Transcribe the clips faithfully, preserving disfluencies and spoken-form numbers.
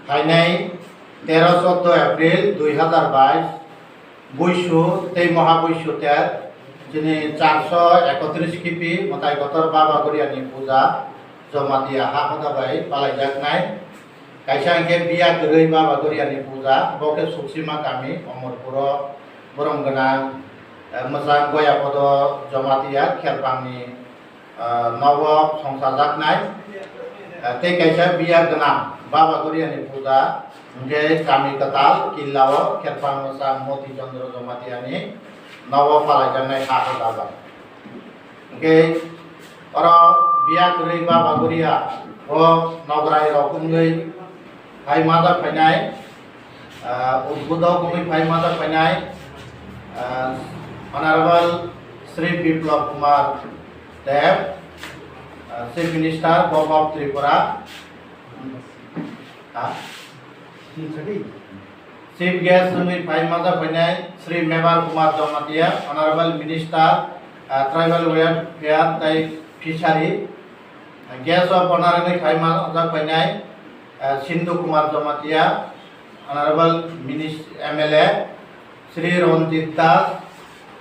Phainai tero choudo April dui hazar bais, buisu tei moha buisu ter, chini charso ekotris kipi mwtai kotor Baba Goriani puja Jamatia ha hoda bai palaijaknai. Kaisa hwnkhe biya kwrwi Baba Goriani puja, bo khe Suksima kami Omorpuro borom gwnang, eh, mwchang Goyapodo Jamatia Kherpangni ah, nogo songchajaknai, ah, tei kaisa biya gwnang Baba Goriani puja, hwnkhe kami kwtal Killao Kherpang Mwsa Moti Chandra Jamatiani nogo palaijaknai ha hoda bai. Hwnkhe oro biya kwrwi Baba Goria o nograi rok wngwi phai majak phainai, ah, udbodok wngwi phai majak phainai, ah, Honorable Shri Biplab Kumar Deb, ah, Chief Minister, Government of Tripura, ah, Chief Guest wngwi phai majak phainai Shri Mebar Kumar Jamatia, Honorable Minister, ah, Tribal Welfare tei Fishery, Guest of Honor wngwi phai majak phainai, ah, Sindhu Kumar Jamatia, Honorable Minis-, M L A, Shri Ranjit Das,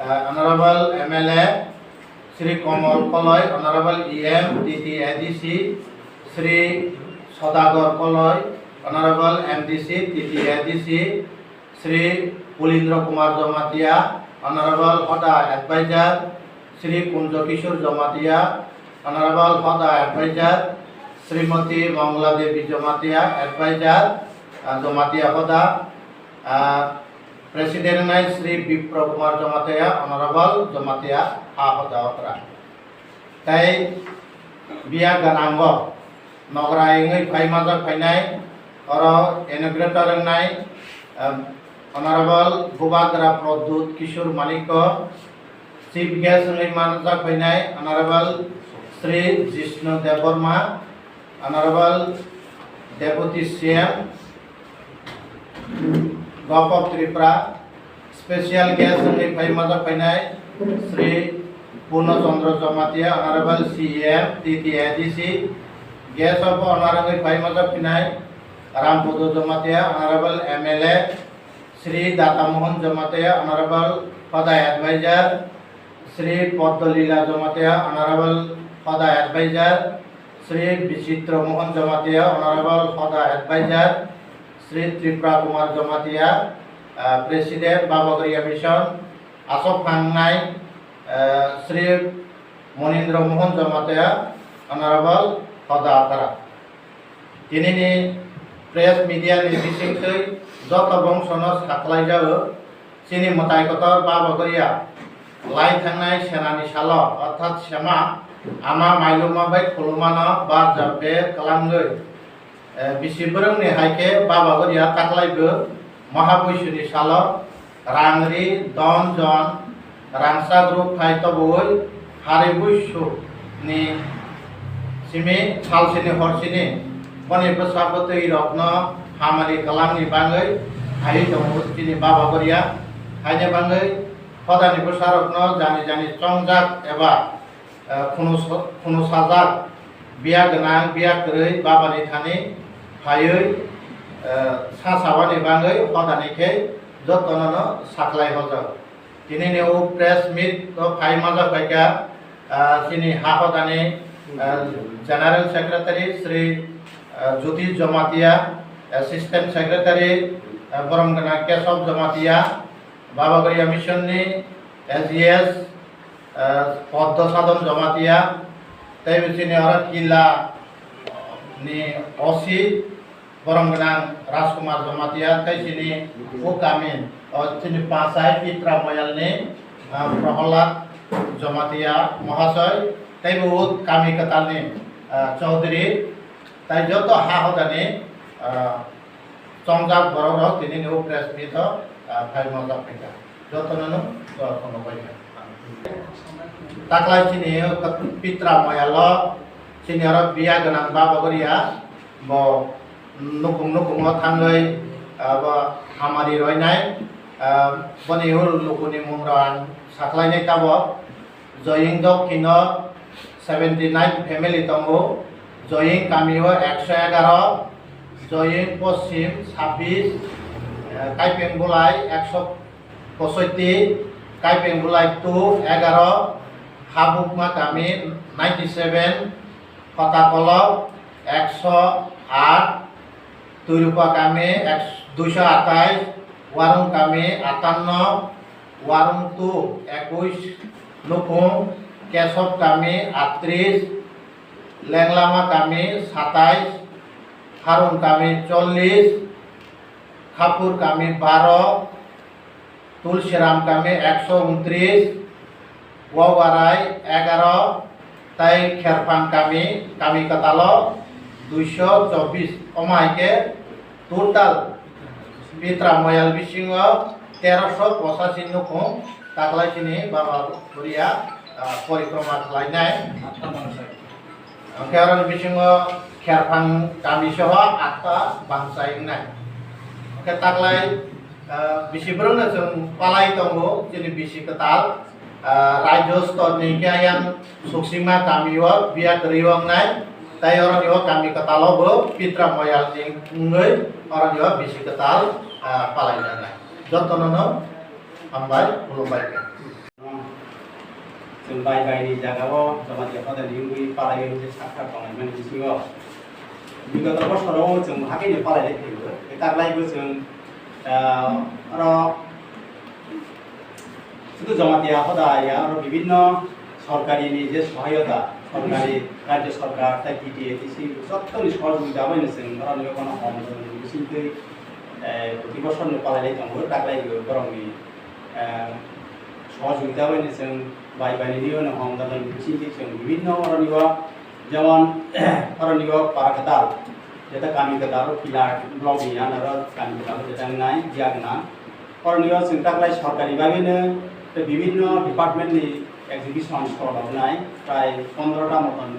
ah, Honorable M L A, Shri Komol Koloi, Honorable E M, T T A D C, Shri Sodagar Koloi, Honorable M D C, T T A D C, Shri Pulindra Kumar Jamatia, Honorable Hoda Advisor, Shri Kunjo Kishore Jamatia, Honorable Hoda Advisor, Srimati Mangla Devi Jamatia, Advisor, ah, Jamatia Hoda, ah, President nai Shri Bipro Kumar Jamatia, Honorable Jamatia ha hoda okra. Tei biya gwnango nograi wngwi phai majak phainai, oro inaugurator wngnai, em, Honorable Bubagra Pradyut Kishore Manikko, Chief Guest wngwi manjak phainai Honorable Shri Jishnu Debbarma, Honorable Deputy C M, Government of Tripura, special guest wngwi phai majak phainai Shri Purno Chandra Jamatia, Honorable C E M, T T A D C, Guest of Honor wngwi phai majak phainai Rampodo Jamatia, Honorable M L A, Shri Data Mohan Jamatia, Honorable Hoda Advisor, Shri Poddo Lila Jamatia, Honorable Hoda Advisor, Shri Bichitra Mohan Jamatia, Honorable Hoda Advisor, Shri Tripura Kumar Jamatia, ah, President Baba Goriya Mission, asok phangnai, ah, Shri Monindra Mohan Jamatia, Honorable Hoda Akara. Tinini press media ni bisingtwi joto bongsono sakhlai jago, chini mwtai kotor Baba Goriya lai thangnai senani salo, orthat sema ama mailuma bai khulumano barja be kwlangwi, eh, bisi bwrwngni hai khe Baba Goriya taklai bo mahabuisuni salo rang ri, don jon, rangchak ruk phai toboui, harwi buisuk ni simi sal sini hor sini boni bwsa bwtwi rokno hamari kwlangni bangwi phaiwi tongo chini Baba Goriya. Haini bangwi hodani bwsa rokno jani jani chongjak eba, eh, khunu so-, khunu sajak, biya gwnang, biya kwrwi, Babani thani phaiwi, eh, sa sabani bangwi hodani khe jotono no sakhlai hojak. Tinini o press meet o phai majak bai kha, ah, chini ha hodani, ah, General Secretary Shri, ah, Jyoti Jamatia, Assistant Secretary, ah, borom gwnang Kesab Jamatia, Baba Goriya Mission ni S G S, ah, Poddo Sadon Jamatia, tei bo chini oro Killa ni O C, borom gwnang Rajkumar Jamatia, tei chini o kami, o chini Pachai Pitra Moyal ni, ah, Prohlad Jamatia Mohasoi, tei bo o kami kwtal ni, ah, Chaudhary, tei joto ha hodani, ah, chongjak borok rok tini ni o press meet o, ah, phai mojak phaikha. Jotono no, ah, khulumbai kha. Taklai chini o Pitra Moyal o chini oro biya gwnang Baba Goriya bo nukung nukung o thangwi, ah, bo hamari roinai, ah, boni ul lukuni mung rok ang sakhlainai tabok. Joying Dokkino seventy nine family tongo, Joying kamio ekso egaro, Joying Poschim sabbish, eh, Kaipeng Bulai ekso posoitti, Kaipeng Bulai two egaro, Habukma kami ninety seven, Khotakolok ekso aat, Tuirupa kami ek, duiso atais, Warung kami atanno, Warung two ekush, Nukhung, Kesop kami aatris, Lenglama kami satais, Harun kami chollish, Khapur kami baro, Tulsiram kami ekso untris, Wawarai egaro, tai Kherphang kami, kami kwtalo duiso chobbish. Omo hai khe total Pitra Moyal bisingo teroso pochashi nukhung taklai chini Baba Buria, ah, porikroma khlainai. Hwnkhe aroni bisingo Kherphang kami soho atta bangchai wngnai. Hwnkhe taklai, ah, bisi borokno chwng palai tongo, chini bisi kwtal, ah, rajyo stor ni hwnkhe ayang Suksima kami o biya kwrwi wngnai, tai oroni o kami kwtal o bo Pitra Moyal ni wngwi oroni o bisi kwtal, ah, palai jaknai. Jotono no hambai, khulumbai khe. Chwng bai bai ni jaga o Jamatia Hoda ni wngwi palai wngwi sakha tonglaimani bisingo bigoto bosoro o chwng hakheno palai lai phaio. Taklai bo chwng, ah, oro sudu Jamatia Hoda ya, oro bibinno sorkari ni je sohayota, sorkari, rajyo sorkar, tai T T A T C jottoni sohojogita bai no chwng oro ni bono hom bisingtwi, eh, proti bosor no palai lai tongo, taklai bo borok ni eh, sohojogita bai no chwng bai bai ni nio no hom dal ni bisingtwi chwng bibinno oroni o, jemon oroni o para kwtal, jeta kami kwtal o pillar block ni under o kami kwtal o jeta wngnai biya gwnang. Oroni o chwng taklai sorkari bagwi no tei bibinno department ni exhibition solo wngnai, prai pondro ta moton,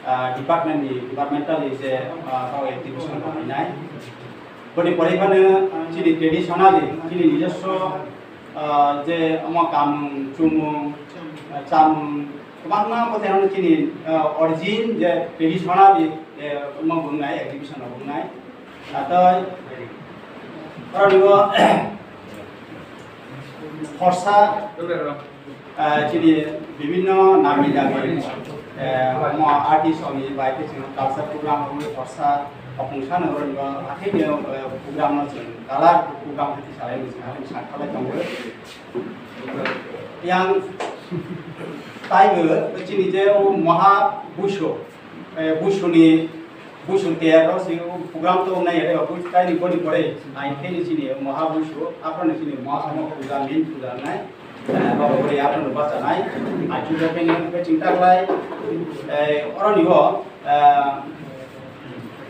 ah, department ni, departmentally je, ah, kok exhibition rok wngnai. Boni pore phano chini traditionally, chini nijoswo ah, je omo kamung, chumung, ah, chamung, kwbangma bo tei chini, ah, origin je traditional je, eh, omo bo wngnai, exhibition rok wngnai. Ah, tei oroni o khorsa, ah, chini bibinno nami dabi, eh, omo artist rokni bai khe chwng culture program rokni khorsa opung sano oroni o hakhai ni, eh, program no chwng color program hai khe salai ni chwng hakhai ni sak khalai tongo. Yang taibo chini je o moha buisu, eh, buisuni, buisu ter ro si o program to nai ere buisu tai ni boni pore ai khe ni chini moha buisu, aphano chini moha samo puja, main puja nai, eh, baba bori aphano bacha nai, ai chujo khe ni khe ching taklai, eh, oroni o, eh,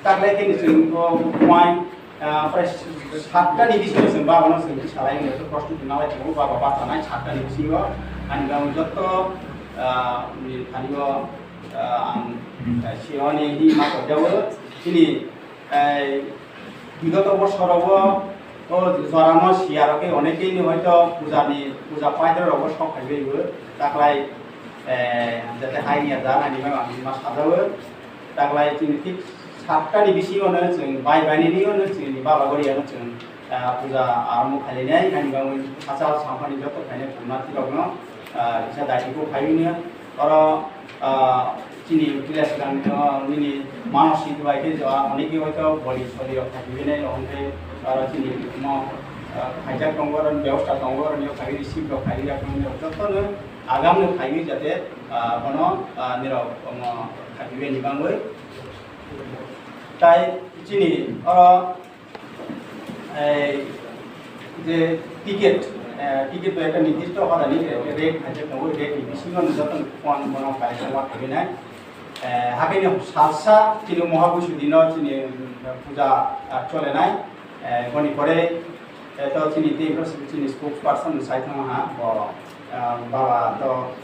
taklai khe ni ching o point, Ah, prai satta ni bisingo chwng baba no chwng salai wngya, prostuti nalai tongo, baba bachanai satta ni bisingo. Ani bagwi joto, ah, ni thani o, ah, ang, ah, siyoni hi ma kojao, chini, eh, bigoto bosorogo o jorano siyarok khe onekeni hoito puja ni, puja paitro rogo sok phaibai bo, taklai, eh, jate hai ni ya jar ani bagwi ang ma sajao. Taklai chini thik satta ni bisingo no chwng bai bai ni no chwng ni baba gori ano chwng, ah, puja arambo khainai, ani bagwi sachal samphani joto khainai purna tirok no, ah, kisa daiti bo phaiwi no oro, ah, chini village gang, ah, nini mano sidi bai khe, ah, oneki hoito boli soli rok thaiwi nai rok hwnkhe oro chini mo, ah, khaijak tongo, oro bebosta tongo, oro ni phaiwi receive rok phaiwi rok joto no agam no phaiwi jate, ah, bono, ah, nirok, omo, khapibe ni bagwi. Tai chini oro, ei, je ticket, eh, ticket bai ekta nirdisto hodani rate hai je tongo, rate ni bisingo no joto phone bono kaisa wa khabi nai. Eh, hakhe ni salsa chini moha buisu dino chini, eh, puja, ah, chole nai. Eh, boni pore, eh, to chini tei chini spokesperson sai thang ha, bo, ah, baba to,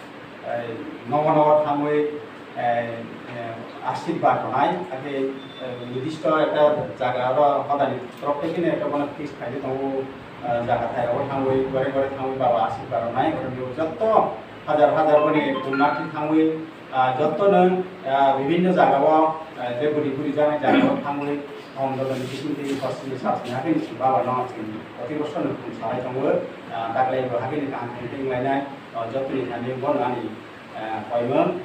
eh, nogo nogo thangwi, eh, eh, ashirbad tonai, hakhe, eh, nirdisto ekta jaga oro hodani torop thai kheno ekta bono fix khaidi tongo, eh, jaga thai rogo thangwi, gore gore thangwi baba ashirbad tonai, oro jotto hajar hajar boni punarthi thangwi, ah, jotto no, ah, bibinno jaga o, ah, je buri buri jani jaga o thangwi, Hom dodoni bising tei kochini sasni hakhe ni chwng baba no chwng proti bosor no chwng salai tongo. Ah, taklai bo hakhe ni kaham khe wnglainai, ah, jotoni thani bono ani, ah, koimon.